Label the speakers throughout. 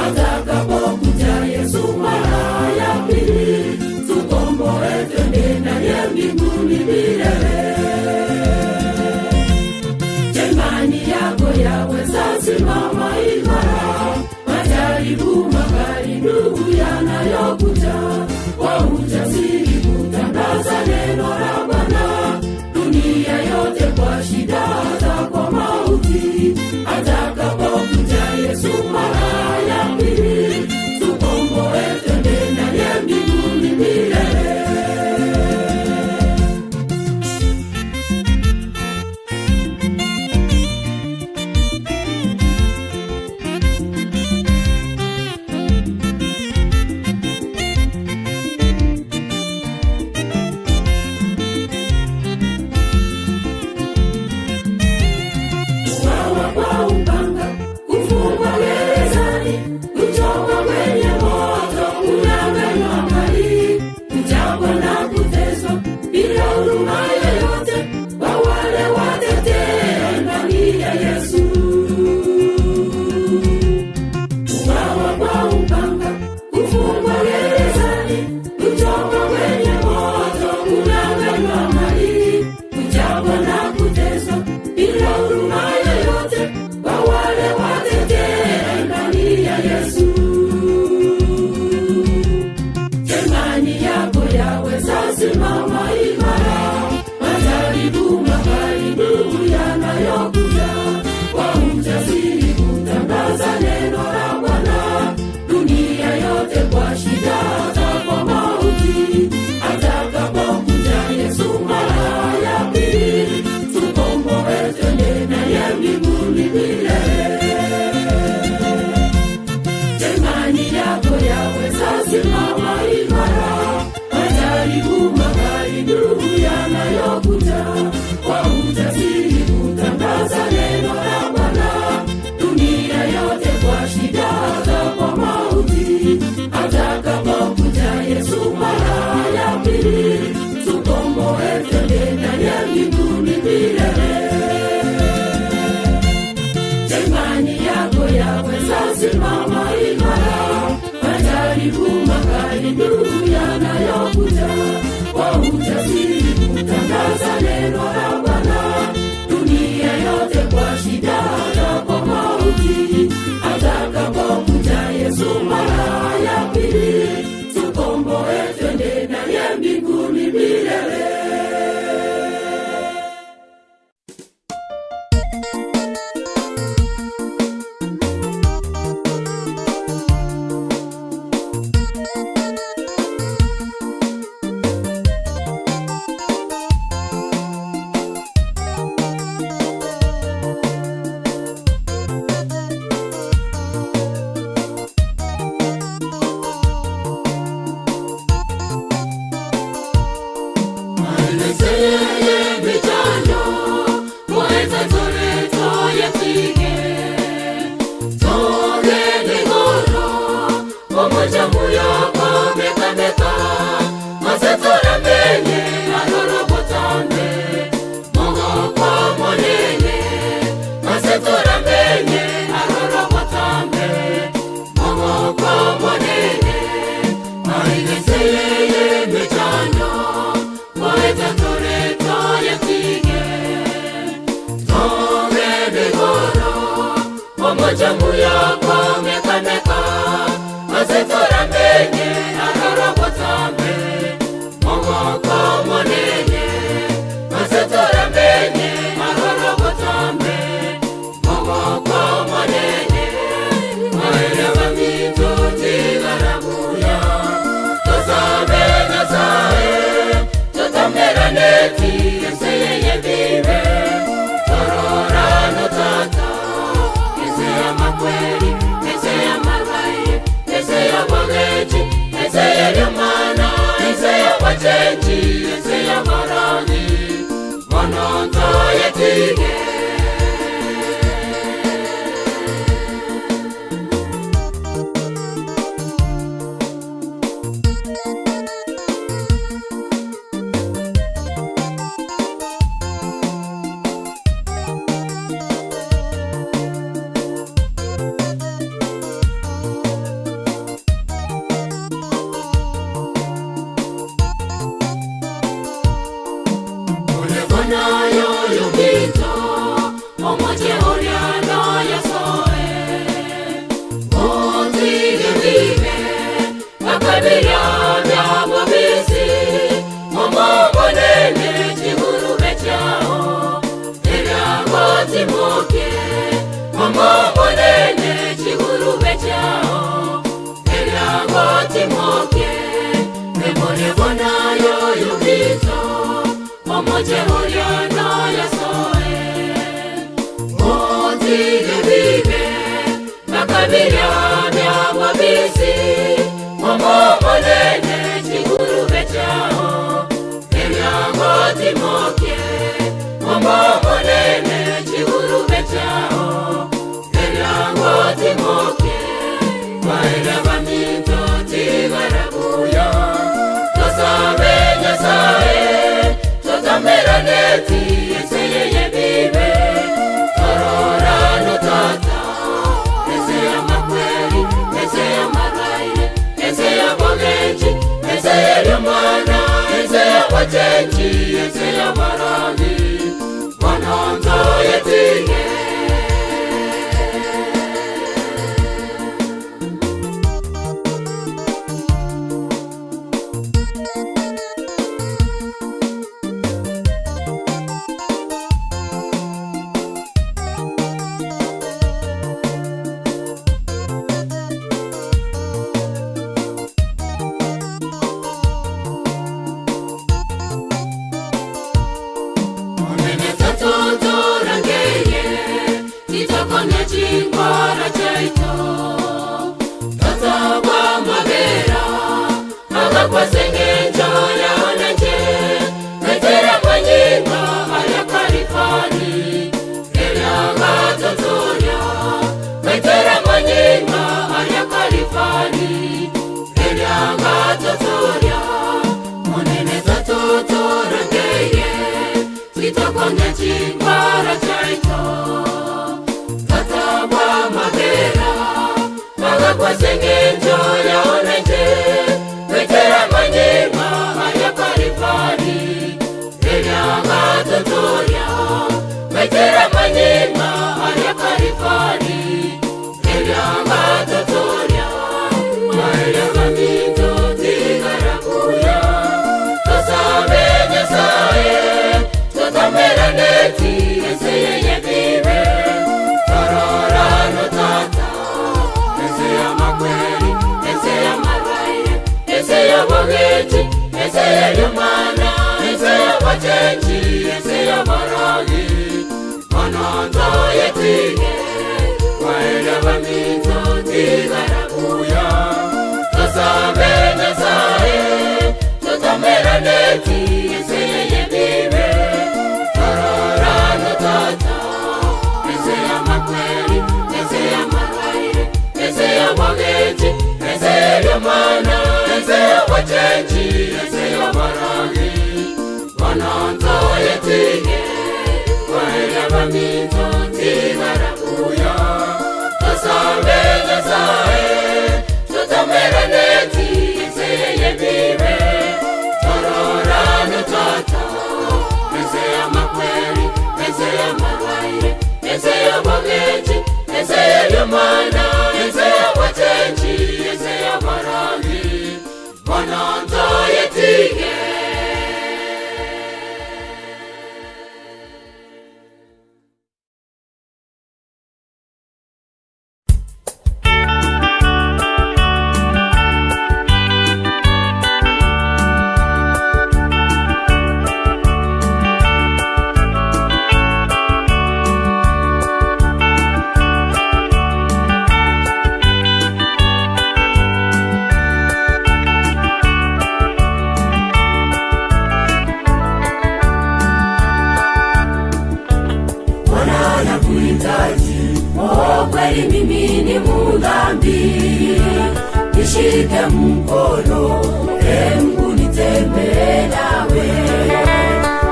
Speaker 1: Atakapokuja Yesu mara ya pili, tukomboe twende naye mbinguni milele. Imani yako yaweza simama imara, majaribu makali ndugu yanayokuja, kwa ujasiri kutangaza neno la Bwana dunia yote kwa shida hata kwa mauti. Atakapokuja Yesu mara ya pili, tukomboe twende naye mbinguni milele. Kuuawa kwa upanga, kufungwa gerezani, kuchomwa kwenye moto, kunyang'anywa mali, kuchapwa na kuteswa bila huruma yoyote kwa wale watetea imani ya Yesu. Kuuawa kwa upanga, kufungwa gerezani, kuchomwa kwenye moto, kunyang'anywa mali, kuchapwa na kuteswa bila huruma yoyote kwa wale watetea imani ya Yesu. Imani yako yaweza simama imara, majaribu makali ndugu yanayokuja, kwa ujasiri kutangaza neno la Bwana dunia yote kwa shida hata kwa mauti. Atakapokuja Yesu mara ya pili, tukomboe twende naye mbinguni milele. Imani yako yaweza simama imara, majaribu makali ndugu yanayokuja, kwa ujasiri kutangaza neno la Bwana dunia yote kwa shida hata kwa mauti. Atakapokuja Yesu mara ya pili, tukomboe twende naye mbinguni milele. Imani yako yaweza simama imara, majaribu makali ndugu yanayokuja, kwa ujasiri kutangaza neno la Bwana dunia yote kwa shida hata kwa mauti. Atakapokuja Yesu mara ya pili, tukomboe twende naye mbinguni milele.
Speaker 2: Tororano tata, isi ya makweli.
Speaker 1: chiao, Ebiago timoke, Emore bonayo yubito, Omoche oriano yasoe. Otige bibe, Makabiria byamabisi, Omomonene chigurube chao, Ebiago timoke, Omomonene chigurube chao, Ebiago timoke, Baira baminto tigarabuya, Tosabe Nyasaye, Totameraneti eseyeye bibe, Torora no tata, Ese ya makweri, ese ya marwaire, ese ya bogenji, ese ya ryomana, ese ya bochenji, ese ya baragi, Bononzo yetige. Onene tatotorangeye, titokonya chingwara chaito. Tatagwa mabera, agakwasengenjo yaonenje, metera manyinga ayakarifani, eryagatotoria. Metera manyinga ayakarifani, eryagatotoria. Monene tatotorangeye, titokonya chingwara chaito. Tatabwa mabera, agakwasengenjo yaonenje, metera manyinga ayakarifani, eryagatotoria. Metera manyinga ayakarifani, eryagatotoria. Maera baminto tigarabuya, tosabe Nyasaye, totameraneti eseyeye bibe, torora no tata, ese ya makweri, ese ya marwaire, ese ya bogechi, ese ya ryomana, ese ya bochenchi, ese ya barogi, ononzo yetige, waera baminto tigarabuya, tosabe Nyasaye, totameraneti eseyeye bibe, torora no tata, ese ya makweri, ese ya marwaire, ese ya bogechi, ese ya ryomana, ese ya bochenchi, ese ya barogi, bononzo yetige, waera baminto tigarabuya, tosabe Nyasaye, totameraneti eseyeye bibe, torora no tata, ese ya makweri, ese ya marwaire, ese ya bogechi, ese ya ryomana, ese ya bochenchi, ese ya barogi, bononzo yetige. Bwana nakuhitaji, oh kweli mimi ni mudhambi, nishike mkono, e Mungu nitembee nawe,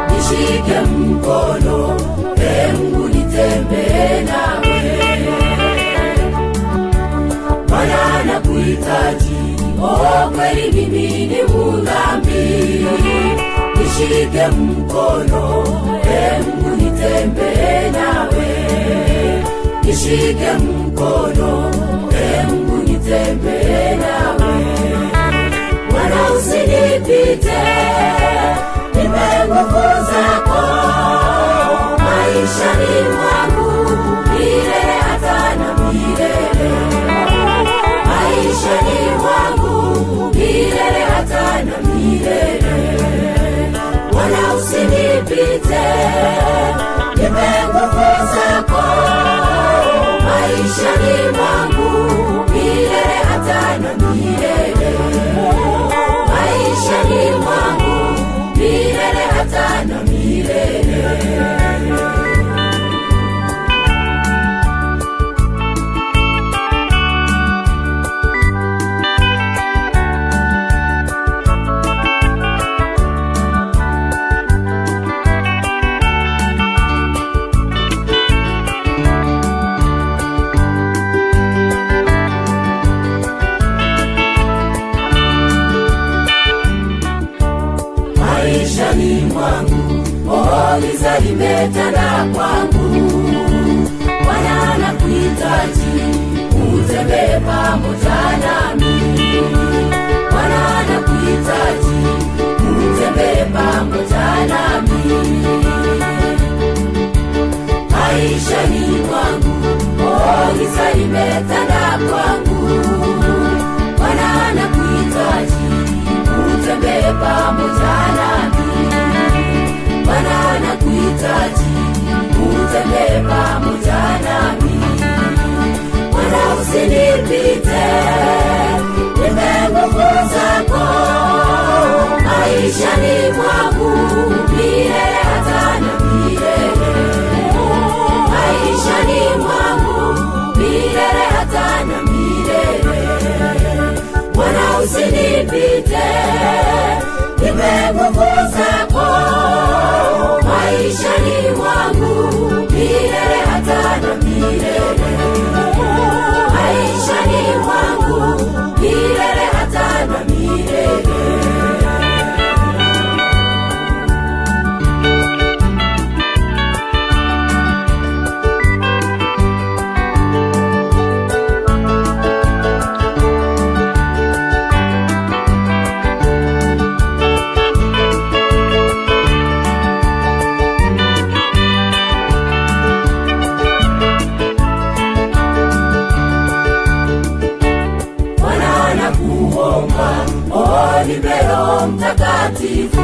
Speaker 1: nishike mkono, e Mungu nitembee nawe. Bwana nakuhitaji, oh kweli mimi ni mudhambi, nishike mkono, e Mungu nitembee nawe, nishike mkono, e Mungu nitembee nawe. Bwana usinipite, nipe nguvu zako maishani mwangu milele hata na milele. limetanda kwangu. Bwana nakuhitaji, utembee pamoja nami. Bwana nakuhitaji, utembee pamoja nami. Maishani mwangu, oh, giza limetanda kwangu. Bwana nakuhitaji, utembee pamoja nami. Bwana nakuhitaji, utembee pamoja nami. Bwana usinipite, nipe nguvu zako maishani mwangu milele hata na milele. Maishani mwangu milele hata na milele. Bwana usinipite, nipe nguvu zako maishani mwangu milele hata na milele. Maishani mwangu milele hata na milele. Bwana nakuomba, oh, nipe Roho Mtakatifu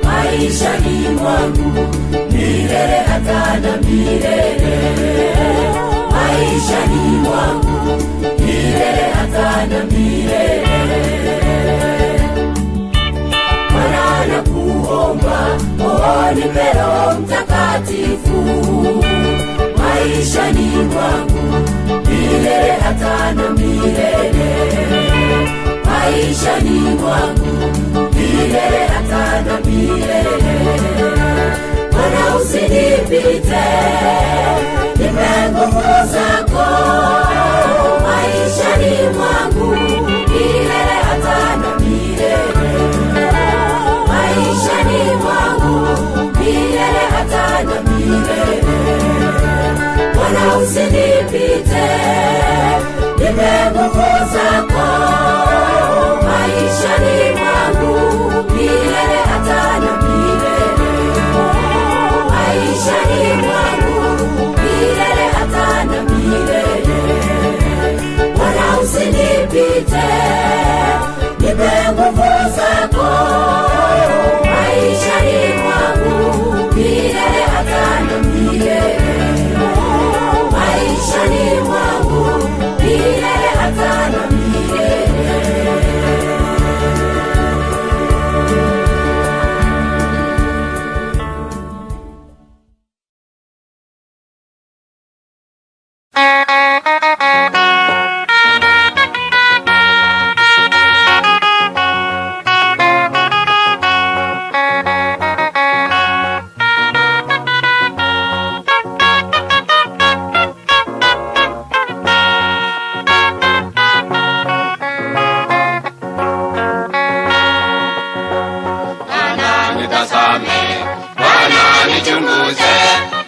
Speaker 1: maishani mwangu milele hata na milele. Maishani mwangu milele hata na milele. Bwana nakuomba, oh, nipe Roho Mtakatifu maishani mwangu milele hata na milele. Maishani mwangu milele hata na milele. Bwana usinipite, nipe nguvu zako maishani mwangu milele hata na milele. Maishani mwangu milele hata na milele. Bwana usinipite, nipe nguvu zako maishani mwangu milele hata na milele. Maishani mwangu milele hata na milele. Bwana usinipite, nipe nguvu zako maishani mwangu milele hata na milele. Maishani mwangu milele hata na milele.
Speaker 2: Bwana nitazame, Bwana nichunguze,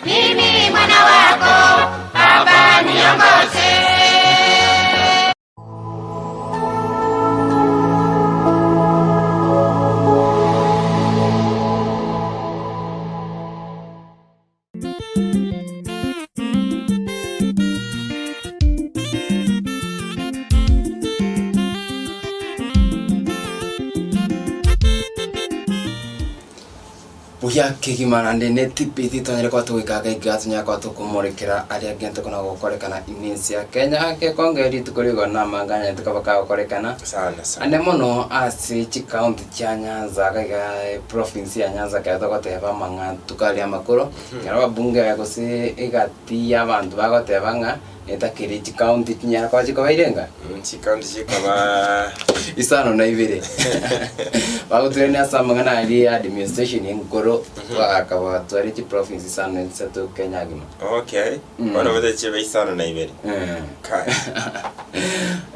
Speaker 3: Mimi mwana wako Baba niongoze.
Speaker 4: Buya kegima naende ne TPT twanyare koba togoika ake iga tonyare koba tokomorekera aria gento kona gokorekana ime ense ya Kenya ake kongera rituko rigo na amang'ana tukaba kagokorekana
Speaker 5: Sana sana.
Speaker 4: ande mono ase chikaunti chia Nyanza ake iga province ya Nyanza ekero togoteba amang'ana tukaria amakoro ekero ababunge gose egati ya abanto bagoteba ng'a netakeri chikaunti chinyara koba chikobaire ng'a
Speaker 5: Chikaunti chikoba
Speaker 4: isano na ibere bagoturania ase amang'ana aria ya administration enkoro bakabatwara chiprovince isano na isato Kenya ngima
Speaker 5: Okay. Bono bote chibe isano na ibere. Kai.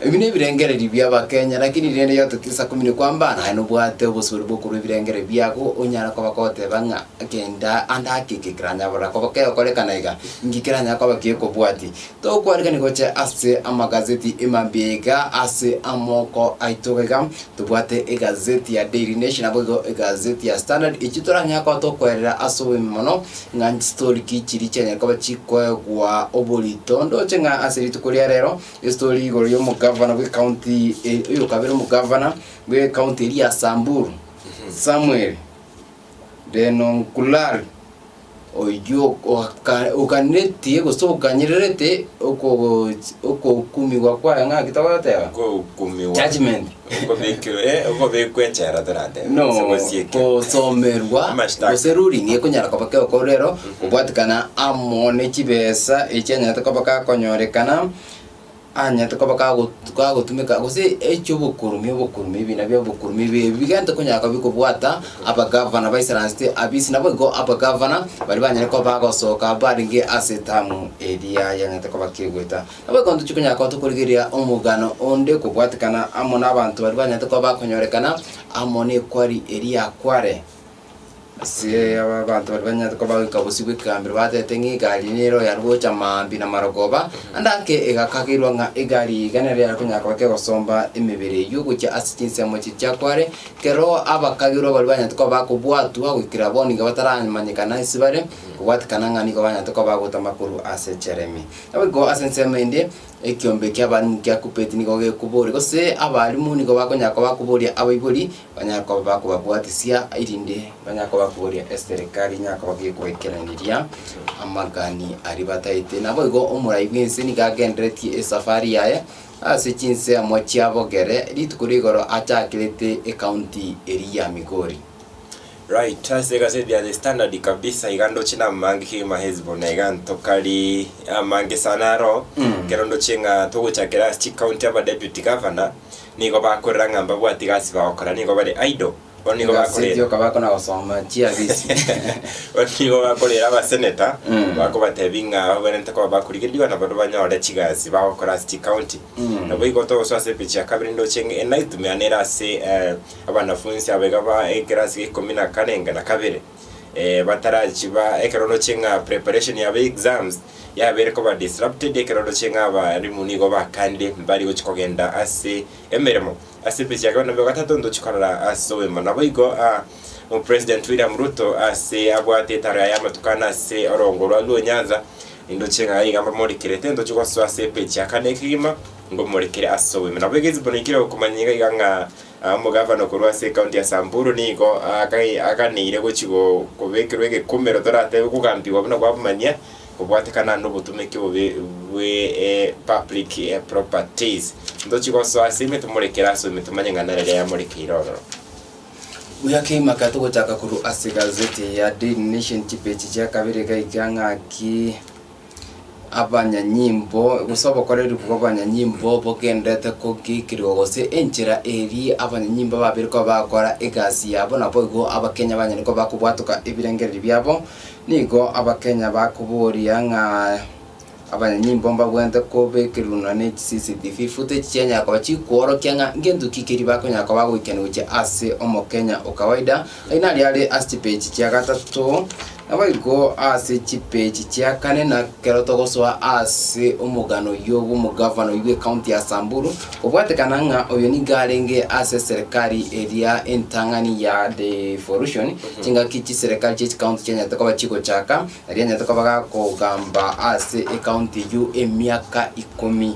Speaker 4: Ebi na ebirengererio bia abakenya lakini rende yote tisa kumi ni kwamba naye nobwate obosori bwa okorwa ebirengererio biago onyare koba kogoteba ng'a kenda ande ake eke keranyabora koba kegokorekana iga, inki keranyare koba gekobwatia. Tokwarigania gocha ase amagazeti emambia iga ase amoko aito iga, tobwate egazeti ya Daily Nation naboigo egazeti ya Standard, echio toranyare koba tokoerera ase obogima mono, ng'a chistori ki chiria chianyare koba chikoegwa oborito. Ndoche ng'a ase rituko ria rero, estori igoro ya omogavana bwe county oyokabere omogavana bwe county eria ya Samburu, Samuel Lenonkulal, oyio oganetie gose okanyererete okohukumiwa kwaye ng'aki togoteba?
Speaker 5: Kohukumiwa.
Speaker 4: Judgment.
Speaker 5: Okobekirwe eh, okobekwa echela toratebe.
Speaker 4: No,
Speaker 5: Gose gosiekwa.
Speaker 4: gosomerwa
Speaker 5: Amashtaka.
Speaker 4: gose ruling ekonyara koba kegokorwa rero kobwatikana amo ne chibesa echianyarete koba gakonyorekana Anyarete koba kagotumeka gose echi'obokurumi obokurumi ebina bi'obokurumi ebi bigente konyara koba bikobwata abagavana baisaransete abisi naboigo abagavana baria banyare koba bagosoka barenge ase etamu eria yanyarete koba kegoeta. Naboigo ntochia konyara koba tokorigereria omogano onde kobwatekana amo nabanto baria banyarete koba bakonyorekana amo nekwari eria ya kware. Ase aba abanto baria banyarete koba goika bosio bw'ekegambero batebete ng'a egari nero yare gocha maambia na marogoba, ande ake egakagerwa ng'a egari iga nero yare konyara koba kegosomba emebere eyio gochia ase chinsemo echi chia kware, Ekero abakagerwa baria banyarete koba bakobwatwa goikera bono iga bataramanyekana ase bare, kobwatekana ng'a nigo banyarete koba bagotama korwa ase cheremi. Naboigo ase ensemo ende, Ekiombe ki'abalimu kia Kuppet nigo gekoboria, gose abalimu nigo bakonyara koba bakoboria abaibori, banyare koba bakobabwatisia, erinde banyare koba bakoboria eserekari enyare koba gekobaikeraneria amagani aria bataete. Naboigo omorai bw'ense nigo agenderetie esafari yaye ase chinsemo chia bogere, rituko ria igoro achakerete ecounty eria ya Migori.
Speaker 5: Right, ase egazeti ya The Standard kabisa iga ndoche namange kegima Hezbon na iga ntokari amange sana aro ekero ndoche ng'a togochakera ase chicounty aba deputy governor nigo bakorera ng'a mbabwati gasi bagokora nigo bare idle bono nigo
Speaker 4: Egazeti
Speaker 5: bakorera
Speaker 4: okaba kona gosoma chiabisi.
Speaker 5: bono nigo bakorera abasenator bakobatebia ng'a babwenerete koba bakorigereria na barobwo banyore chigasi bagokora ase chicounty. Naboigo togosoa ase epeji ya kabere ndoche ng'a enightmare nere ase Abanafunsi aba iga ba ekerasi gia ikomi na kane na kabere, batarachi ba ekero oroche ng'a preparation yabo ya exams yabeire koba disrupted ekero oroche ng'a abalimu nigo bakandire mbari gochi kogenda ase emeremo. Ase epeji ya kabere na gatato ntochi korora ase obogima. Naboigo omopresident William Ruto ase abwate etaro yaye amatuko ane ase orongo rwa Luo Nyanza, nindoche ng'a iga mbamorikerete ntochi gosoa ase epeji ya kane kegima ngomorekere ase obogima. Naboigo ezibono ikere gokomanya iga iga ng'a Omogavana korwa ase ekaunti ya Samburu nigo aganeire gochia kobekerwa egekumero toratebe kogambigwa buna kwabomania kobwatekana nobotumeki obobe bwe public properties. Ntochie gosoa ase ime tomorekere ase ime tomanye ng'a nare riria yamorekeire ororo.
Speaker 4: Buya kegima ekero togochaka korwa ase egazeti ya Daily Nation chipeji chia kabere iga iga ng'aki. Abanyanyimbo, gose obokoreri bw'abanyanyimbo bogendererete kogekerigwa gose enchera eria abanyanyimbo babere koba bagokora egasi yabo, naboigo Abakenya banyare koba bakobwatoka ebirengererio biabo. Nigo Abakenya bakoboria ng'a abanyanyimbo mbabwenerete kobekerwa nonya ne chi-CCTV footage chianyara koba chikoorokia ng'a ngento ki keria bakonyara koba bagoikani gochia ase Omokenya o kawaida. Ayio naria are ase chipeji chia gatato. Naboigo ase chipeji chia kane na kero togosoa ase omogano oyio bw'omogavana oyio bw'ecounty ya Samburu, kobwatekana ng'a oyo nigo arenge ase eserekari eria entang'ani ya devolution, chingaki chiserekari chie chicounty chianyarete koba chigochaka, nario anyarete koba gakogamba ase ecounty eyio emiaka ikomi.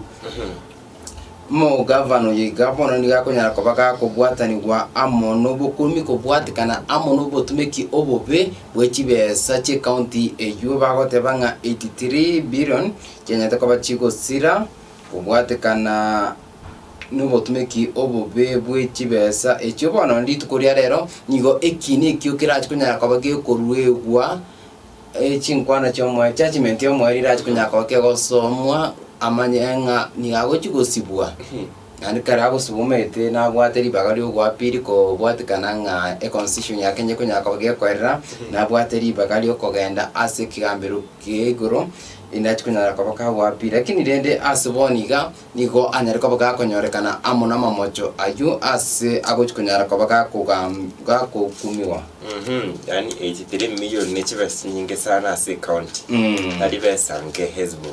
Speaker 4: Omogavana oyo iga bono nigo akonyara koba gakobwatanigwa amo nobokurumi kobwatekana amo nobotumeki obobe bwe chibesa chi'ecounty eyio bagoteba ng'a 83 billion chianyarete koba chigosira kobwatekana nobotumeki obobe bwe chibesa echio. Bono rituko ria rero nigo ekiina ekio kerache konyara koba gekoruegwa Chinkwana chi'omoerio, judgment y'omoerio erache konyara koba kegosomwa amanye ng'a nigo agochia gosibwa, naende kare agosibwa omanyete nabwate ribaga ria ogoappeal kobwatekana ng'a econstitution ya Kenya ekonyara koba gekoerera, nabwate ribaga ria okogenda ase ekegambero kia igoro. Erinde achie konyara koba kagoa pi. Lakini rende ase bono iga, nigo anyare koba gakonyorekana amo namamocho ayio ase agochia konyara koba gakogam gakokumigwa.
Speaker 5: Mhm, yaani 83 million ne chibesa chinyinge sana ase ecounty. Tari besa nke Hezbo.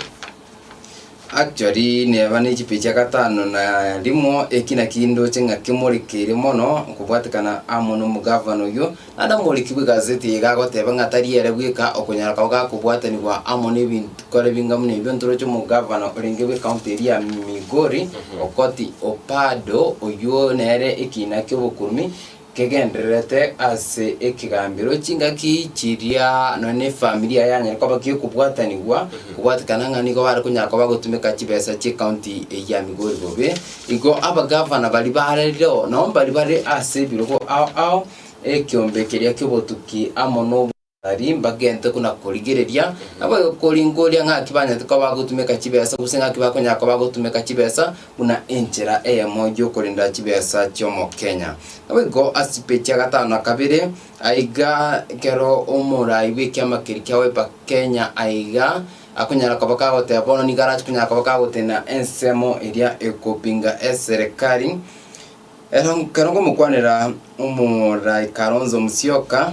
Speaker 4: Actually neba ne chipeji gatano na rimo, eki naki ndoche ng'a kemorikeire mono kobwatekana amo nomogavana oyio, naende omoriki bw'egazeti eye iga agoteba ng'a tari ere bweka okonyara koba gakobwatanigwa amo nebikore binga buna ebio, ntoroche omogavana orenge bw'ecounty eria ya Migori, Okoti Opado, oyio nere ekina kiobokurumi Kegendererete ase ekegambero chingaki chiria nonya ne efamiri yaye yanyare koba gekobwatanigwa, kobwatekana ng'a nigo bare konyara koba gotumeka chibesa chi'ecounty eyio ya Migori bobe. Igo abagavana baria barereo nabo mbaria bare ase ebirogo ao ao, ekiombe keria ki'obotuki amo no. Aria mbagente buna korigereria, naboigo koringoria ng'aki banyarete koba bagotumeka chibesa, gose ng'aki bakonyara koba bagotumeka chibesa buna enchera eyemo y'okorenda chibesa chi'omokenya. Naboigo ase chipeji chia gatano na kabere, aiga ekero omorai bw'ekiama keria kia Wiper Kenya aiga akonyara koba kagoteba bono nigo arache konyara koba kagotenena ensemo eria ekopinga eserekari, Ero ekero nkomokwanera omorai Kalonzo Musyoka,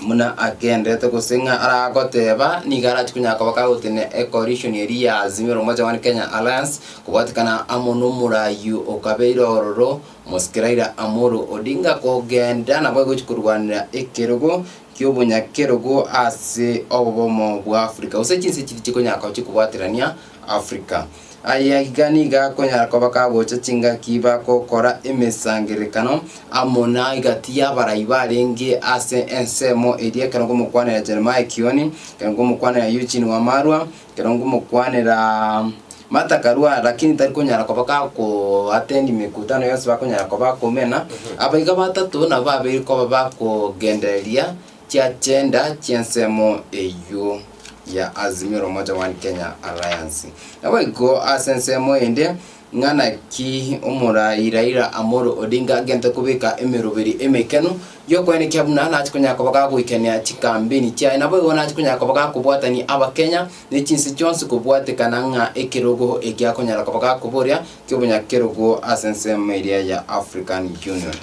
Speaker 4: buna agenderete gose ng'a aragoteba, nigo arache konyara koba kagotenena ecoalition eria ya Azimio la Umoja One Kenya Alliance, kobwatekana amo na omorai okabeire ororo, Mosike Raila Amolo Odinga kogenda nabo agochia korwanera ekerogo ki'obonyakerogo ase obomo bwa Africa, gose chinse chiria chikonyara koba chikobwaterania Africa. Aya iga nigo akonyara koba kagocha chingaki bagokora emesangererekano amo na egati y'abarai barenge ase ensemo eria ekero nkomokwanera Jeremiah Kioni, ekero nkomokwanera Eugene Wamalwa, ekero nkomokwanera Martha Karua, lakini tari konyara koba gakoattend emekutano yonsi bakonyara koba bakomena. Aba iga batato nabo babeire koba bakogendereria chiagenda chi'ensemo eyio ya Azimio la Umoja One Kenya Alliance. Naboigo ase ensemo ende, ng'a naki omorai Raila Amolo Odinga agente kobeka emeroberi emekenu y'okoenekia buna nache konyara koba gagoikenia chikampeni chiaye, naboigo nache konyara koba gakobwatania Abakenya ne chinse chionsi kobwatekana ng'a ekerogo eki akonyara koba gakoboria ki'obonyakerogo ase ensemo eria ya African Union.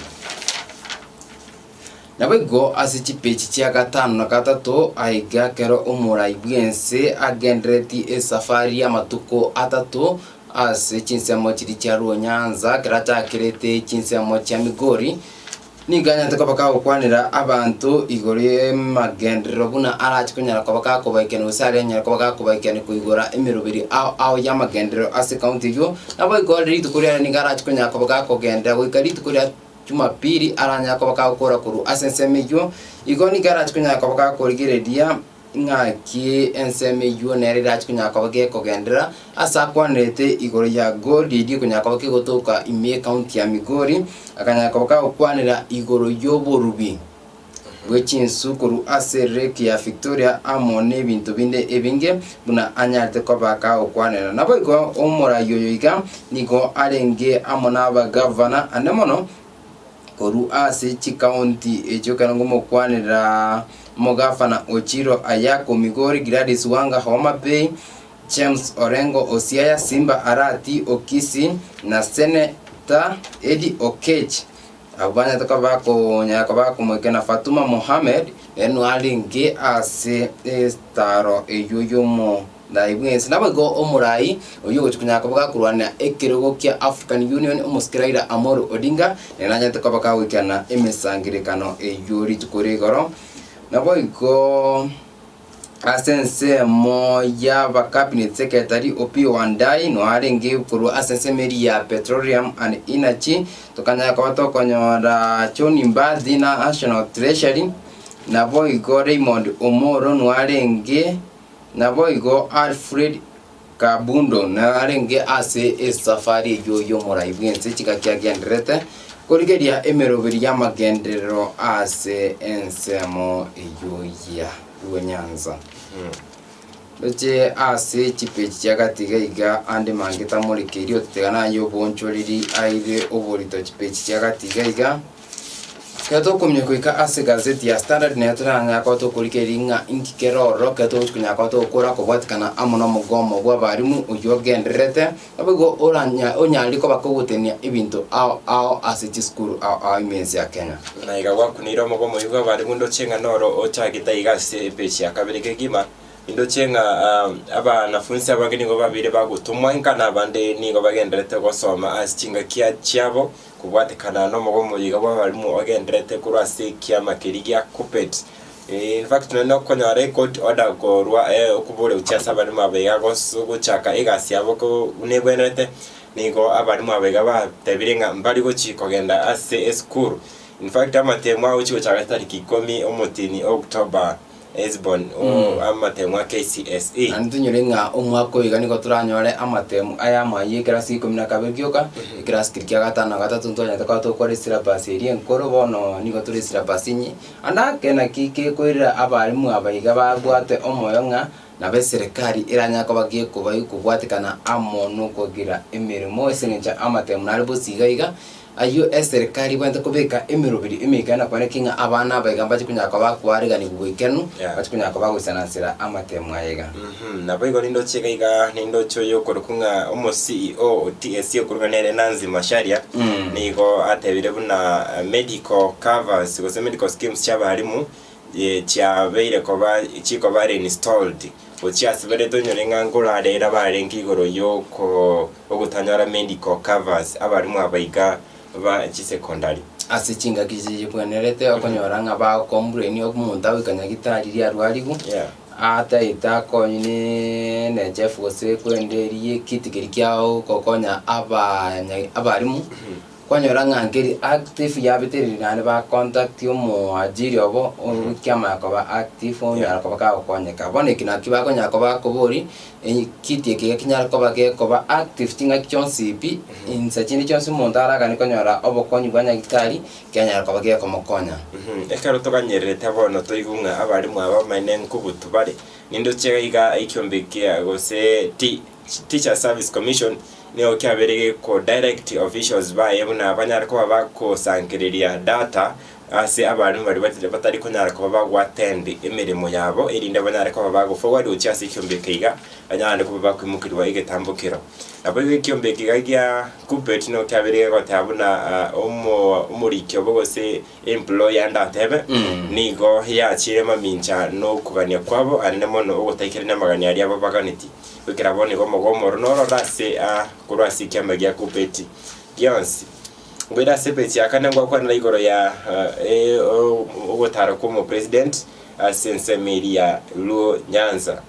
Speaker 4: Naboigo ase chipeji chia gatano na gatato aiga ekero omorai bw'ense agenderetie esafari y'amatuko atato ase chinsemo chiria chia Luo Nyanza, ekero achakerete chinsemo chia Migori, nigo anyarete koba kagokwanera abanto igoro y'amagenderero buna arache konyara koba gakobaikania gose aria anyare koba gakobaikania koigora emeroberi ao ao y'amagenderero ase ekaunti eyio. Naboigo rituko riane nigo arache konyara koba gakogenderera goika rituko ria Jumapili aranyare koba kagokora korwa ase ensemo eyio, igo nigo arache konyara koba gakorigereria ng'aki ensemo eyio nere erache konyara koba gekogenderera ase akwanerete igoro ya gold eria ekonyara koba kegotoka ime y'ecounty ya Migori, akanyara koba kagokwanera igoro y'oborubi bwe chinsu korwa ase Lake ya Victoria amo n'ebinto binde ebinge buna anyarete koba kagokwanera. Naboigo omorai oyo iga nigo arenge amo n'abagavana ande mono korwa ase chikaunti echio ekero ngomokwanera omogavana Ochilo Ayako Migori, Gladys Wanga Homa Bay, James Orengo o Siaya, Simba Arati o Kisii na Senator Eddy Oketch. Abwo banyarete koba bakonyara koba bakomoikera na Fatuma Mohamed, nere nigo arenge ase esitaro eyio y'omorai bw'ense. Naboigo omorai oyio ogochia konyara koba gakorwanera ekerogo kia African Union, omosike Raila Amolo Odinga, nere nanyarete koba kagoikerana emesangererekano eyio rituko ria igoro. Naboigo. Ase ensemo y'aba cabinet secretary Opiyo Wandayi noe arenge korwa ase ensemo eria ya Petroleum and Energy, tokanyara koba tokonyora John Mbadi na National Treasury, naboigo Raymond Omolo noe arenge, naboigo Alfred Kabundo noe arenge ase esafari eyio y'omorai bw'ense chingaki agendererete korigeria emeroberi y'amagenderero ase ensemo eyio ya Rwenyanza. Ndoche ase chipeji chia gati iga iga ande mange tamorekeiri ototega naye obonchoreri aire oborito chipeji chia gati iga iga. Ekero tokomanya goika ase egazeti ya Standard nero toranyare koba tokorigereria ng'a inki kere ororo ekero togochi konyara koba togokora kobwatekana amo na omogomo bw'abalimu oyio ogendererete, naboigo oranya onyare koba kogotenia ebinto ao ao ase chisukuru ao ao ime ense ya Kenya.
Speaker 5: Na iga gwakuneire omogomo oyio bw'abalimu ndoche ng'a noro ochagete aiga ase epeji ya kabere kegima, Indoche ng'a abanafunsi abange nigo babeire bagotomwa inka, na abande nigo bagendererete gosoma ase chingaki chiabo, kobwatekana nomogomo oyo iga bw'abalimu ogendererete korwa ase ekiama keria gia KUPPET. In fact nonye nokonyora ecourt order korwa okoboria gochia ase abalimu aba iga gochaka egasi yabo buna ebwenerete, nigo abalimu aba iga batebire ng'a mbari gochi kogenda ase esukuru. In fact amatemo agochi gochaka chitariki ikomi omotini October. Hesbon, o amatemo a KCSE.
Speaker 4: Naende tonyore ng'a omwaka oyo iga nigo toranyore amatemo aya amayia ekerasi gia ikomi na kabere gioka, ekerasi keria kia gatano na gatato ntwanyarete koba togokora esyllabus eria enkoro bono nigo tore esyllabus inye. Ande ake naki kekoirera abalimu aba iga babwate omoyo ng'a nabo eserekari eranyare koba gekoba kobwatekana amo nokogira emeremo ase eng'encho amatemo nare bosi iga iga, Ayio eserekari ebwenerete kobeka emeroberi emeika na kwaneki ng'a abana aba iga mbache konyara koba bakoareganigwa goikeranu,
Speaker 5: Yeah.
Speaker 4: bache konyara koba bagoisanansera amatemo aya iga.
Speaker 5: Mhm, naboigo nindoche iga iga nindoche oyo okorokwa ng'a omo CEO o TSC okorokwa nere Nancy Macharia
Speaker 4: Mm.
Speaker 5: nigo atebire buna eh, medical covers gose medical schemes chi'abalimu eh, chiabeire koba chikoba reinstalled gochia ase bare tonyore ng'a nkorarera barenge igoro yoko Ogotanyora medical covers abarimu abaiga ba chisecondary.
Speaker 4: Ase chingaki chibwenerete okonyora ng'a bagocomplain omonto agoika nyagitari riria arwariwu,
Speaker 5: Yeah.
Speaker 4: ataete akonywe ne NHIF gose kwende eria ekiti keria kia ogokonya abanya abarimu, kwanyora ng'a nkeri active yabetereri naende ba contact omoajiri obo okiamanya koba active onyara koba kagokonyeka. Bono eki nakio bakonyara koba bakobori ekiti eke iga kenyare koba gekoba active ching'aki chionsi pi, insa chinde chionsi omonto araganie konyora obokonyi bwa nyagitari, kianyara koba gekomokonya.
Speaker 5: Ekero toganyererete bono toigwe ng'a abarimu aba bamaene nkobutu bare, nindoche iga iga ekiombe kia gose ti Teachers Service Commission nigo kiabeire geko direct officials baye buna banyare koba bagosangereria data ase abalimu baria batari batari konyara koba bagoattend emeremo yabo erinde banyare koba bago forward gochia ase ekiombe eke iga banyare koba bakoimokerwa egetambokero. Naboigo ekiombe eke iga gia KUPPET nigo kiabeire gegoteba buna omo omoriki obo gose employer ndatebe nigo yachire mamincha nokogania kwabo anene mono ogotaikerania amagania aria babaganeti. Goikera bono igo omogomo oro nororo ase a korwa ase ekiama gia Kupeti gionsi. Ngoira ase epeji ya kane ngwakwanera igoro ya eh, o- ogotara kwa omopresident ase ensemo eria ya Luo Nyanza.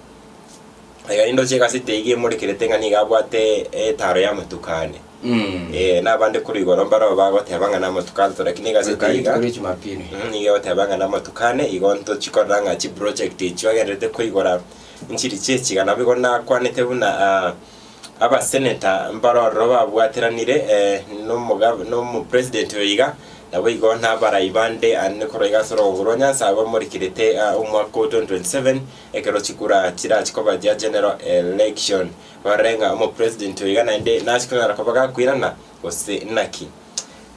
Speaker 5: Iga nindoche egaseti eyio emorekerete ng'a nigo abwate etaro y'amatuko ane. Eh, na abande korwa igoro mbarabwo bagoteba ng'a namatuko atato lakini egaseti
Speaker 4: Goika
Speaker 5: eyio iga
Speaker 4: rituko ria Jumapili.
Speaker 5: Mhm, nigo egoteba ng'a namatuko ane igo ntochikorora ng'a chiproject echio agendererete koigora Nchiri chi'echiga naboigo nakwanete buna abaseneta mbare ororo babwateranire nomopresident oyo iga, naboigo nabarai bande ande korwa iga ase orogongo rwa Nyanza bamorikerete omwaka o 2027 ekero chikura chirachi koba chia general election. Barore ng'a omopresident oyo iga naende nachi konyara koba gakoirana gose naki.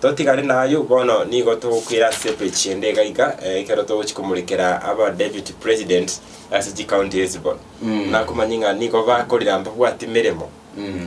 Speaker 5: Totigare nayio, bono nigo togokwira ase epeji ende iga iga, ekero togochia komorekera aba deputy president ase chicounty ezi bono. Nakomanya ng'a nigo bakorera mbabwati meremo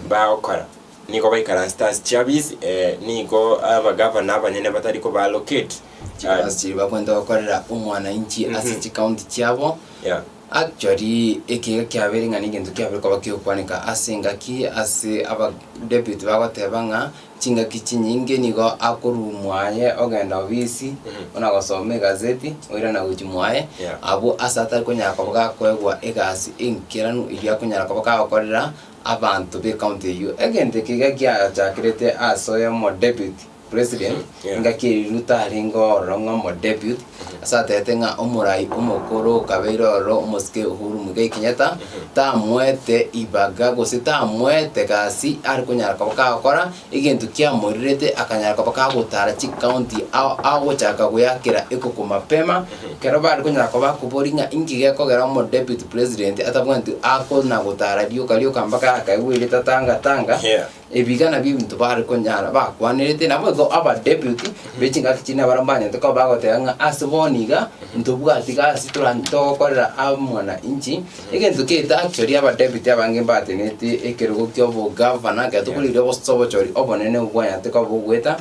Speaker 5: bagokora, nigo baikaransete ase chiabisi, nigo abagavana abanyene batari koba allocate.
Speaker 4: Chigasi chiria bakwenda gokorera omwananchi ase chicounty chiabo.
Speaker 5: Yeah.
Speaker 4: Actually ekiga kiabeire ng'a negento kiabeire koba kegokwaneka ase engaki ase aba deputy bagoteba ng'a Chingaki chinyinge nigo akorwa mwaye ogenda obisi, buna gosoma egazeti, oirana gochia mwaye,
Speaker 5: Yeah.
Speaker 4: abwo ase atari konyara koba gakoegwa egasi enkeranu eyio akonyara koba kagokorera abanto b'ecounty eyio. Egento eke iga kiachakerete ase oyomo deputy president,
Speaker 5: Yeah.
Speaker 4: engaki eria Ruto arenge ororo ng'a omodeputy, ase atebete ng'a omorai omokoro okabeire ororo omosike Uhuru Muigai Kenyatta, tamoete ibaga gose tamoete gasi are konyara koba kagokora egento kiamorirete akanyara koba kagotara chicounty ao agochaka goyakera ekoko mapema. Ekero bare konyara koba akoboria ng'a inki gekogera omo deputy president atabwaneti akona gotara rioka rioka mpaka akaigwa erieta tanga tanga,
Speaker 5: Yeah.
Speaker 4: ebiga nabio ebinto bare konyara bakwanerete. Nabo igo aba deputy be chingaki chinde nabarabwo mbanyarete koba bagoteba ng'a ase bono iga ntobwati gasi tora togokorera amwananchi. Egento kiaito actually aba deputy abange mbatenenete ekerogo kia obogavana ekero tokorigereria obosobochori obonene obwanyarete koba bogoeta.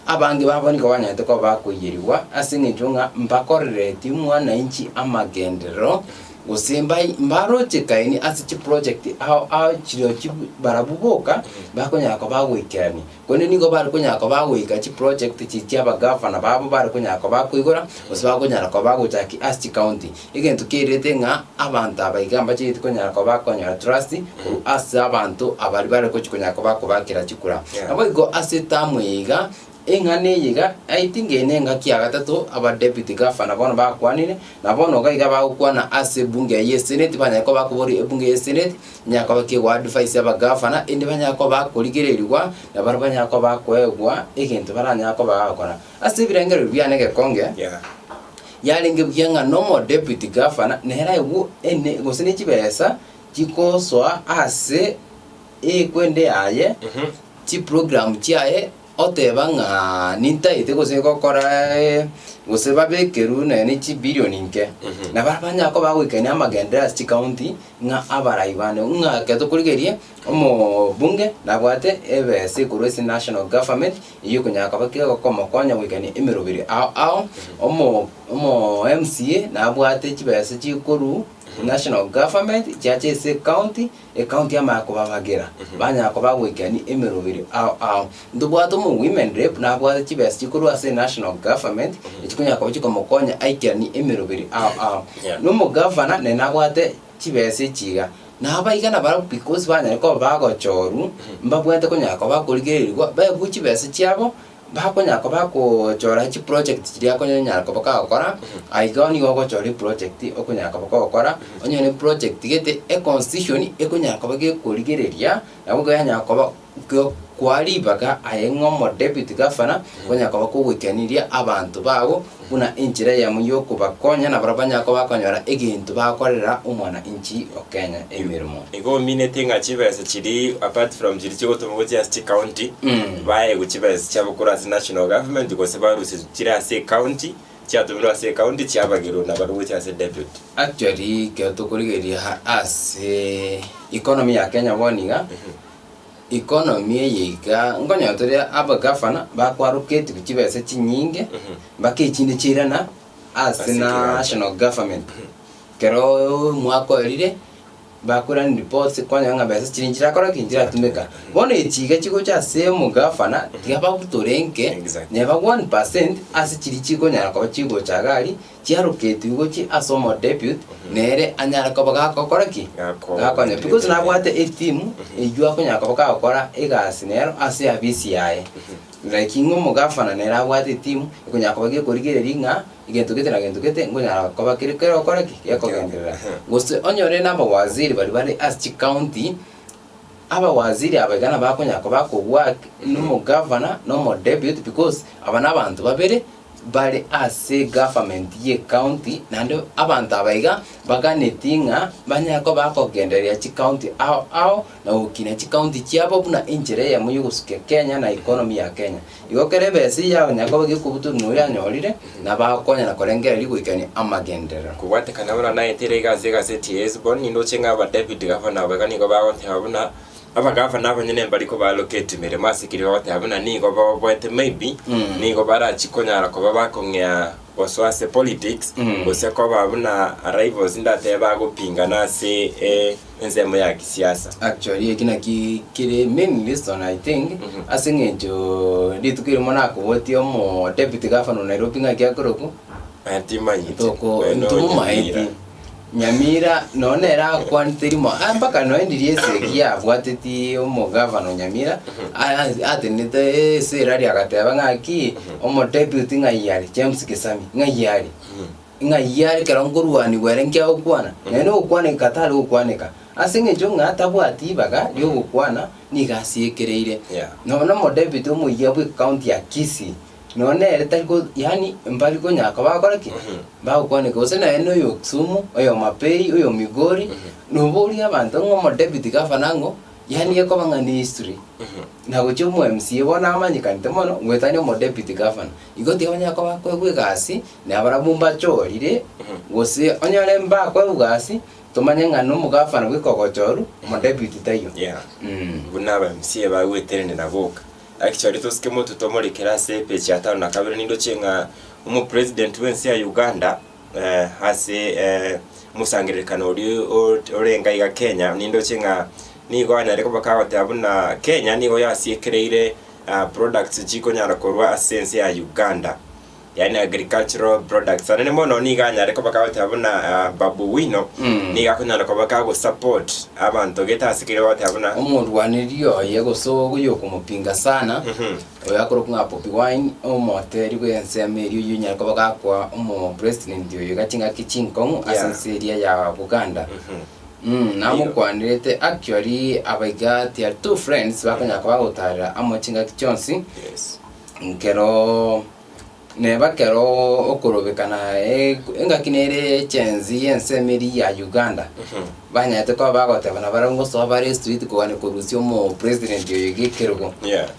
Speaker 4: Abange babo nigo banyarete koba bakoiyerigwa ase engencho ng'a mbakorereti mwananchi amagenderero, gose mbai mbarochekaini ase chiproject ao ao chirochio barabwo boka bakonyara koba bagoikerania. Korende nigo bare konyara koba bagoika chiproject chi chi'abagavana babo bare konyara koba bakoigora, gose bakonyara koba bagochakia ase chicounty. Egento kerete ng'a abanto aba iga mbacheti konyara koba bakonyora trust korwa ase abanto abaria bare gochi konyara koba bakobakera chikura.
Speaker 5: Yeah.
Speaker 4: Naboigo ase etamu eye iga, eng'ana eye iga, I think eye ne engaki ya gatato aba deputy governor bono bakwanire, na bono iga iga bagokwana ase ebunge eye ye senate banyare koba bakoboria ebunge ye senate, enyare koba ki egoadvise abagavana, ende banyare koba bakorigererigwa, na barabwo banyare koba bakoegwa egento baranyare koba bagokora. Ase ebirengererio biane egekonge,
Speaker 5: Yeah.
Speaker 4: Yarenge buya ng'a nomo deputy governor nere aigwe ene gose ne chibesa chikosoa ase ekwende yaye, chiprogram chiaye, oteba ng'a nintaete gose gokora gose babekerwe nonya ne chibilion nke. Nabo banyare koba bagoikania amagenderero ase chicounty ng'a abarai bande ng'a ekero tokorigereria omobunge nabwate ebesa ekorwa ase national government Eyio okonyara koba kegokomokonya goikania emeroberi ao ao, omo omo MCA nabwate chibesa chikorwa national government chiacha ase ecounty, ecounty yamanya kobabagera, banyara koba bagoikania emeroberi ao ao. Ntobwate omo women rep nabwate chibesa chikorwa ase national government, echikonyara koba chikomokonya aikeranie emeroberi ao ao.
Speaker 5: Yeah.
Speaker 4: Na omogavana nere nabwate chibesa echi iga, na abaiga nabarabwo because banyare koba bagochorwa, mbabwate konyara koba bakorigererigwa, baegwe chibesa chiabo, bakonyara koba bakochora chiproject chiria akonyara koba kagokora, aiga nigo ogochora eproject okonyara koba kogokora, onye ne project gete, econstitution ekonyara koba gekorigereria, nabo koyanyara koba Kwa ribaga aye ng'a omodeputy gavana okonyara koba kogoikaniria abanto bago buna enchera eyemo y'okobakonya na barabwo banyare koba bakonyora egento bagokorera omwananchi o Kenya emeremo.
Speaker 5: Igo omineti ng'a chibesa chiri apart from chiri chigotomwa gochia ase chicounty, baegwe chibesa chiabo korwa ase national government gose barusie chire ase ecounty, chiatomirwe ase ecounty chiabagerwa nabarabwo gochia ase deputy.
Speaker 4: Actually ekero tokorigereria ase economy ya Kenya bono iga, Economy eye iga, nkonyora tore abagavana bakwaroketi chibesa chinyinge, mpaka echinde chiairana ase
Speaker 5: Ase ekiganza.
Speaker 4: national government. Ekero omwaka oerire, bakoirania reports kwanyora ng'a besa chiria nchirakora ki? Nchiratumeka. Bono echi iga chigocha ase omogavana, tiga babutore nke,
Speaker 5: Exactly.
Speaker 4: neba 1% ase chiria chikonyara koba chigocha iga aria, Chiaroketigwe gochia ase omodeputy, nere anyare koba gakokora ki?
Speaker 5: Gako-
Speaker 4: Gakonya. Because nabwate etimu eywo akonyara koba kagokora egasi nero ase eafisi yaye. Like ng'a omogavana nere abwate etimu, ekonyara koba gekorigereria ng'a egento gete na gento gete nkonyara koba kere kegokora ki? Gekogenderera. Gose onyore na abawaziri baria bare ase chicounty, abawaziri aba iga nabo bakonyara koba bakowork na omogavana na omodeputy because aba na abanto babere. bare ase egovernment y'ecounty, naende abanto aba iga baganetie ng'a banyare koba bakogendereria chicounty ao ao na gokina chicounty chiabo buna enchera eyemo y'ogosukia Kenya na economy ya Kenya. Igo kera ebesa eye yagonyara koba gekobutorwa noria anyorire, nabo agokonyana korengereria goikania amagenderero.
Speaker 5: Kobwatekana buna naetire iga ase egaseti ya Hesbon, nindoche ng'a abadeputy governor aba iga nigo bagoteba buna Abagavana abanyene mbari kobaloketi emeremo ase keria bagoteba buna nigo baoboete maybe nigo barachie konyara koba bakong'ea gosoa ase politics gose koba buna rivals ndatebe bagopingana ase ensemo ya kisiasa.
Speaker 4: Actually eki naki kere main reason I think ase eng'encho rituko erimo nakobotie omo deputy governor o Nairobi ng'aki akorokwa?
Speaker 5: Timanyeti.
Speaker 4: Toko
Speaker 5: Oyo no
Speaker 4: ntomomaeti.
Speaker 5: Nyamira.
Speaker 4: Nyamira nonya nere akwanete rimo ah, mpaka nonya ndiria esegi yabwateti omogavana o Nyamira a- atenenete ase erari agateba ng'aki omodeputy ng'ai are James Gesami ng'ai are ng'ai are ekero nkorwaniwa ere nki agokwana naende ogokwaneka tari gokwaneka ase eng'encho ng'a tabwati ribaga riogokwana nigo asiekereire
Speaker 5: Yeah.
Speaker 4: nonya na omodeputy omoyia bwe county ya Kisii. Nonya nere tari ko yaani mbari konyara koba bagokora ki? Bagokwaneka gose naye na oyo o Kisumu, oyo o Mapei, oyo o Migori, noborie abanto ng'a omodepute gavana ng'o, yaani ekoba ng'a ne history. Na gochia omo MCA bono amanyekanete mono goetania omodepute gavana. Igo tiga banyare koba bakoegwa egasi, na barabwo mbachorire, gose onyore mbakoegwa gasi, tomanye ng'a na omogavana bweka ogochorwa, omodepute taiyo.
Speaker 5: Yeah. Buna aba MCA bagwetenenera boka. Actually tosike motwe tomorekere ase epeji ya tano na kabere nindoche ng'a omopresident bwensi ya Uganda ase omosangererekano oria orenge iga Kenya nindoche ng'a nigo anyare koba kagoteba buna Kenya nigo yasiekereire products chikonyara korwa ase ense ya Uganda. Yaani agricultural products. Anene mono nigo anyare koba kagoteba buna Babu Owino nigo akonyara koba kagosupport abanto gete ase keria bagoteba buna
Speaker 4: Omorwaneri oye gose oyokomopinga sana, oyo akorokwa ng'a Bobi Wine, omoteri bw'ensemo eria oyio onyare koba gakoa omopresident oyo iga chingaki chinkong'u ase ense eria ya Buganda. Namokwanerete actually abaiga they are two friends bakonyara koba bagotarera amo chingaki chionsi, nkero Neba kero okorobekana engaki nere echensi y'ensemo eria ya Uganda, banyarete koba bagotebana barabwo ngosoa bare estreet kogania korusia omopresident oyo iga ekerogo.
Speaker 5: Yeah.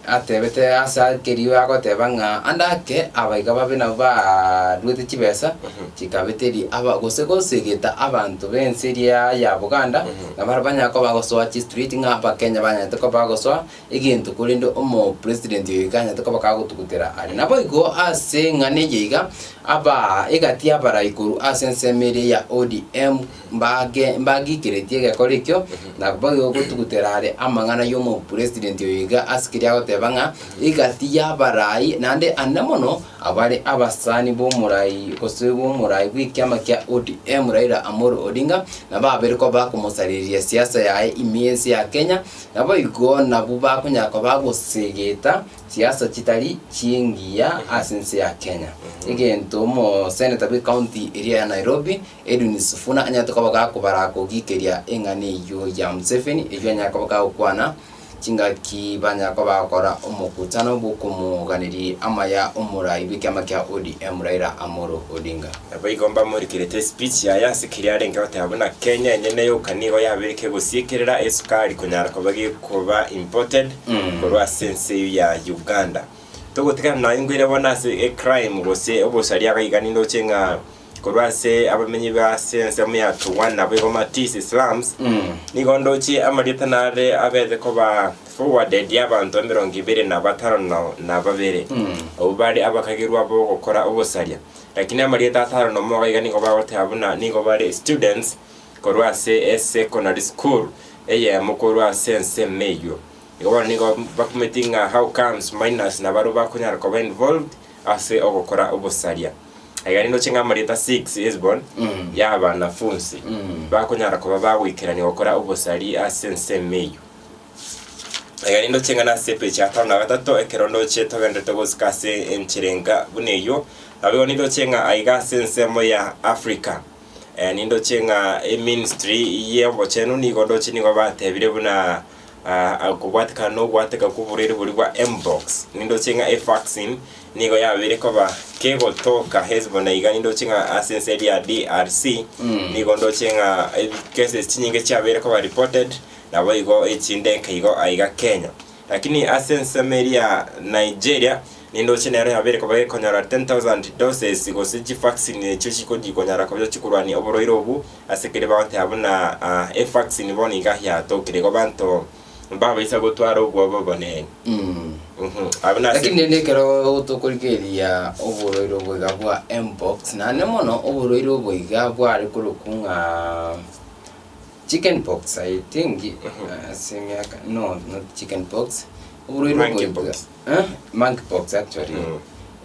Speaker 4: Atebete ase kerio agoteba ng'a ande ake abaiga babe nabwo baruete chibesa chikabeteri aba gose gosegeta abanto b'ense eria ya Buganda, na barabwo banyare koba bagosoa chistreet ng'a abakenya banyarete koba bagosoa egento korende omopresident oyo iga anyarete koba kagotugutera are. Naboigo ase eng'ana eye iga, aba egati y'abarai korwa ase ensemo eria ya ODM mbage mbagikeretie egekora ekio, naboigo gotugutera are amang'ana y'omopresident oyo iga ase keria agoteba ng'a egati y'abarai naende ande mono abare abasani b'omorai gose b'omorai bw'ekiama kia ODM Raila Amolo Odinga, nabo abere koba bakomosareria siasa yaye ime y'ense ya Kenya, Naboigo nabwo bakonyara koba gosegeta siasa chitari chingiya ase ense ya Kenya. Egento omoseneta bwe county eria ya Nairobi, Edwin Sifuna anyarete koba gakobara kogikeria eng'ana eyio ya Museveni eyio anyare koba gagokwana chingaki banyara koba bagokora omokutano bw'okomoganeria amaya omorai bw'ekiama kia ODM Raila Amolo Odinga.
Speaker 5: Naboigo mbamorikerete espeech yaye ase keria arenge goteba buna Kenya enyene yoka nigo yabeire kegosiekerera esukari konyara koba gekoba imported korwa ase ense eyio ya Uganda. Togotigana naye nkoire bono ase ecrime gose obosaria iga iga nindoche ng'a korwa ase abamenyi ba ase ensemo ya Tuwan naboigo Matisi slums nigo ndoche amarieta nare abete koba forwarded y'abanto emerongo ebere na batano na babere abwo bare abakagerwa b'ogokora obosaria. Lakini amarieta atano nomo iga iga nigo bagoteba buna nigo bare students korwa ase esecondary school eyemo korwa ase ensemo eyio. Igo bono nigo bakumeti ng'a how comes minors nabarobwo bakonyara koba involved ase ogokora obosaria. Iga nindoche ng'a amarieta 6 Hesbon ya abanafunsi bakonyara koba bagoikerania gokora obosari ase ensemo eyio. Iga nindoche ng'a nase epeji ya tano na gatato ekero ndoche togenderete gosika ase enchera enga buna eyio, naboigo nindoche ng'a aiga ase ensemo ya Africa, nindoche ng'a eministry y'obochenu nigo ndoche nigo batebire buna kobwatekana na ogwateka kwa oborwaire boria bwa mpox, nindoche ng'a evaccine nigo yabeire koba kegotoka Hesbon iga nindoche ng'a ase ense eria ya DRC, nigo ndoche ng'a cases chinyinge chiabeire koba reported. Naboigo echinde nkaigo aiga Kenya. Lakini ase ensemo eria ya Nigeria, nindoche nero yabeire koba gekonyora 10,000 doses gose chivaccine echio chikonyara koba chikorwania oborwaire obwo ase keria bagoteba buna evaccine bono iga yatokire igo banto mbabaisa gotwara obwoba obonene. Abwo nase
Speaker 4: Lakini rende ekero tokorigereria oborwaire obo iga bwa mpox, naende mono oborwaire obo iga bware korokwa ng'a Chicken pox I think ase emiaka no not chicken pox oborwaire
Speaker 5: Monkey
Speaker 4: obo
Speaker 5: pox.
Speaker 4: eh monkey pox actually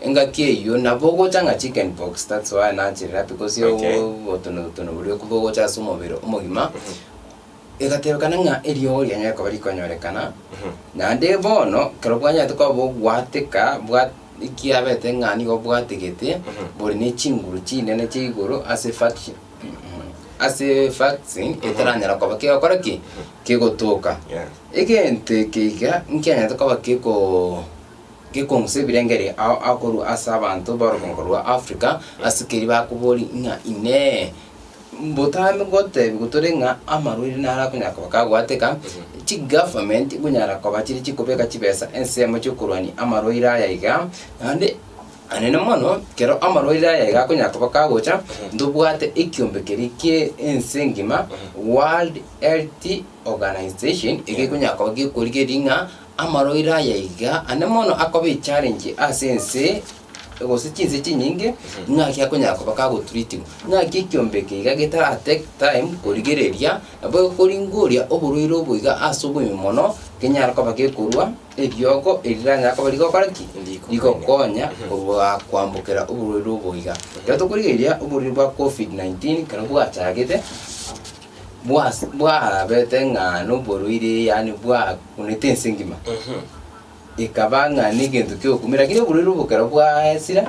Speaker 4: engaki eywo nabo ogocha ng'a chicken pox that's why nacherera because
Speaker 5: Okay.
Speaker 4: obotonotono boria bogocha ase omobere omogima egatebekana ng'a eriogo rianyare koba rikonyorekana naende bono ekero bwanyarete koba bogwateka bwa ekiabete ng'a nigo bwategete bore ne chinguru chinene chia igoro ase fact. Ase vaccine etaranyara koba kegokora ki? Kegotoka.
Speaker 5: Yeah.
Speaker 4: Egento eke iga nkianyarete koba keko Gekong'usa ebirengererio ao ao korwa ase abanto b'orogongo rwa Africa ase keria bakoboria ng'a Inee! Mbotambe ngotebiwa tore ng'a amarwaire naro akonyara koba kagwateka, chigovernment nkonyara koba chire chikobeka chibesa ensemo chi'okorwania amarwaire aya iga, naende anene mono kero amarwaire aya iga akonyara koba kagocha, ntobwate ekiombe keria kie ense engima, World Health Organization, egekonyara koba gekorigereria ng'a Amarwaire aya iga ane mono akoba echallenge ase ense gose chinse chinyinge, ng'aki akonyara koba kagotreatiwa, ng'aki ekiombe eke iga getara take time korigereria, nabo ekoringoria oborwaire obo iga ase oboime mono, kenyare koba gekorwa eriogo eri riranyare koba rigokora ki? Rigokonya korwa kwambokera oborwaire obo iga. Ekero tokorigereria oborwaire bwa covid 19 ekero bwachagete. Bwas bwarabete ng'a noborwaire yaani bwakunete ense engima, ekaba ng'a negento kiogokumia lakini oborwaire obo ekero bwaesire,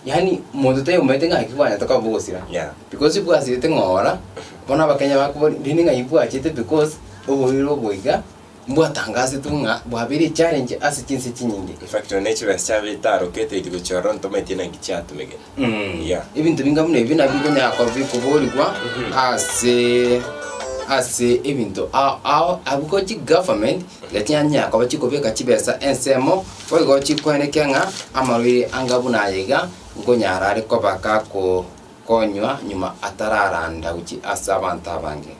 Speaker 4: yaani monto taiyo omanyete ng'aki bwanyete koba bogosira.
Speaker 5: Yeah.
Speaker 4: Because bwasirete ng'ora, bono abakenya bakoboria rende ng'ai bwachete because oborwaire obo iga, mbwatangasetwe ng'a bwabeire echallenge ase chinse chinyinge.
Speaker 5: In fact nonye chibesa chiabo etarokete gochia ororo ntomaeti naki chiatumegete. Yeah.
Speaker 4: Ebinto binga buna ebi nabio bikonyara koba bikoborigwa ase ase ebinto ao ao abwo ko chigovernment iga chianyara koba chikobeka chibesa ensemo, boigo chikwenekia ng'a amarwaire anga buna aya iga, nkonyara are koba gako konywa nyuma atararanda gochia ase abanto abange.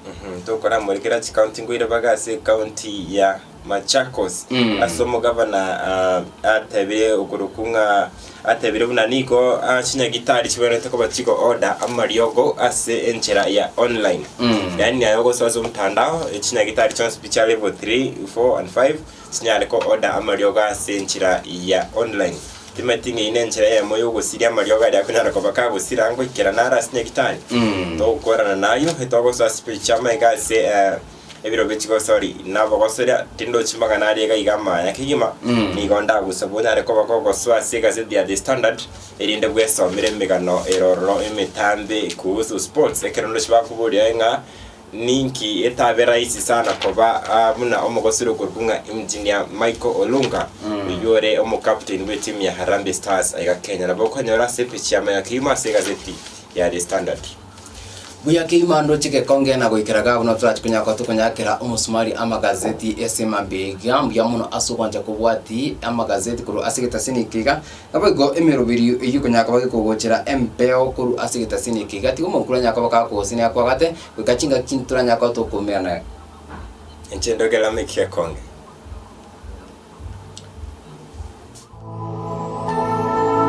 Speaker 5: Tokoramore kera chikaunti nkoire baga ase ekaunti ya Machakos ase omogavana atebire okorokwa ng'a atebire buna nigo chinyagitari chibwenerete koba chigo order amariogo ase enchera ya online. Yaani aye ogosoa ase omotandao chinyagitari chionsi pi chia level 3, 4 and 5 chinyare ko order amariogo ase enchera ya online. Timanyeti ng'a eyio nenchera eyemo yogosiria amariogo aria akonyara koba kagosira ngoikera naro ase nyagitari. Togokwerana nayio etogosoa ase chipeji chi'amaiga ase Ebirogo chigosori nabogosoria, tindochi magana aria iga iga amaya kegima, nigo ndagosaba onyare koba kogosoa ase egazeti ya The Standard, erinde bwesomere emegano ere ororo emetambe kuhusu sports, ekero ndochi bakoboria ng'a ninki etabe rahisi sana koba buna omogosori okorokwa ng'a Engineer Michael Olunga, oyio ore omocaptain bw'etimu ya Harambee Stars aiga Kenya. Nabo okonyora ase epicha y'amaya kegima ase egazeti ya The Standard.
Speaker 4: Buya kegima ndoche gekonge na goikera gavana torache konya koba tokonyakera omosumari amagazeti ase mambia iga. Mbuya mono ase ogwancha kobwati amagazeti korwa ase egetasini eke iga. Naboigo emeroberio eyio ekonyara koba gekogochera empeo korwa ase egetasini eke iga. Tiga omokuru anyare koba kagokogosenia akwagate goika chingaki chinto toranyare koba tokomerana.
Speaker 5: Inche ndogere amo ekiakonge.